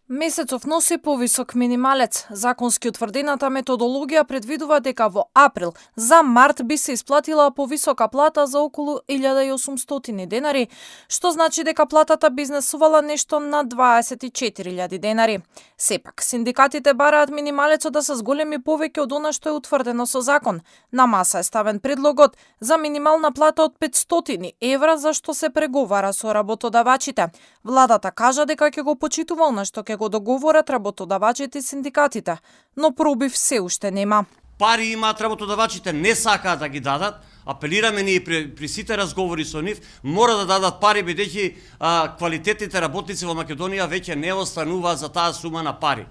Месецов носи повисок минималец. Законски утврдената методологија предвидува дека во април за март би се исплатила повисока плата за околу 1800 денари, што значи дека платата би изнесувала нешто на 24.000 денари. Сепак, синдикатите бараат минималецот да се зголеми повеќе од она што е утврдено со закон. На маса е ставен предлогот за минимална плата од 500 евра, за што се преговара со работодавачите. Владата кажа дека ќе го почитува она што ќе го договорат работодавачите и синдикатите, но пробив се уште нема. Пари имаат работодавачите, не сакаат да ги дадат. Апелираме ние при сите разговори со нив, мора да дадат пари, бидејќи квалитетните работници во Македонија веќе не остануваат за таа сума на пари.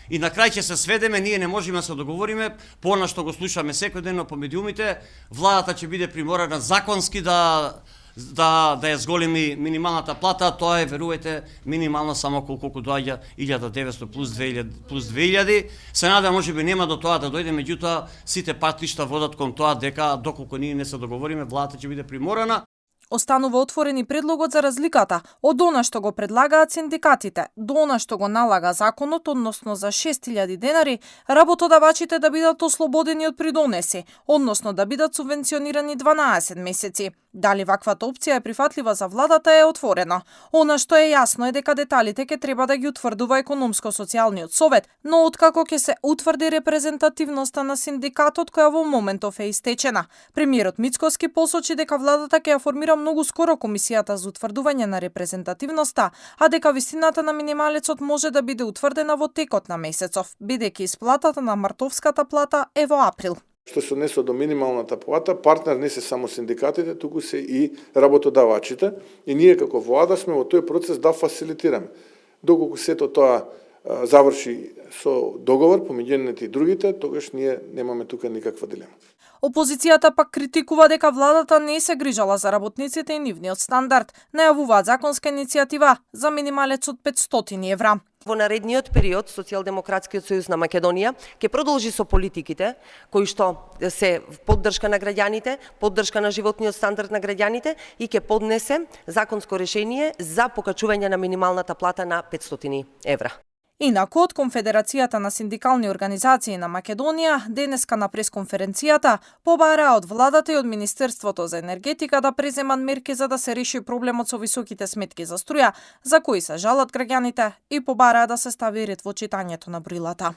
И на крај ќе се сведеме, ние не можеме да се договориме, по она што го слушаме секојдневно по медиумите, владата ќе биде приморана законски да ја зголеми минималната плата, тоа е, верувајте, минимална само колку доаѓа 1900 плюс 2000. Се надам можеби нема до тоа да дојде, меѓутоа сите патишта водат кон тоа дека доколку ние не се договориме, владата ќе биде приморана. Останува отворен и предлогот за разликата од она што го предлагаат синдикатите до она што го налага законот, односно за 6000 денари, работодавачите да бидат ослободени од придонеси, односно да бидат субвенционирани 12 месеци. Дали ваквата опција е прифатлива за владата е отворено. Она што е јасно е дека деталите ќе треба да ги утврдува економско-социјалниот совет, но откако ќе се утврди репрезентативноста на синдикатот која во моментов е истечена. Премиерот Мицкоски посочи дека владата ќе ја формира многу скоро комисијата за утврдување на репрезентативноста, а дека висината на минималецот може да биде утврдена во текот на месецов, бидејќи исплатата на мартовската плата е во април. Што се однесува до минималната плата, партнер не се само синдикатите, туку се и работодавачите, и ние како влада сме во тој процес да фасилитираме. Доколку сето тоа заврши со договор помеѓу едните и другите, тогаш ние немаме тука никаква дилема. Опозицијата пак критикува дека владата не се грижала за работниците и нивниот стандард. Најавуваат законска иницијатива за минималец од 500 евра. Во наредниот период Социјалдемократскиот сојуз на Македонија ќе продолжи со политиките кои што се поддршка на граѓаните, поддршка на животниот стандард на граѓаните и ќе поднесе законско решение за покачување на минималната плата на 500 евра. Инаку, од Конфедерацијата на синдикални организации на Македонија денеска на пресконференцијата побараа од владата и од Министерството за енергетика да преземат мерки за да се реши проблемот со високите сметки за струја, за кои се жалат граѓаните, и побараа да се стави ред во читањето на брилата.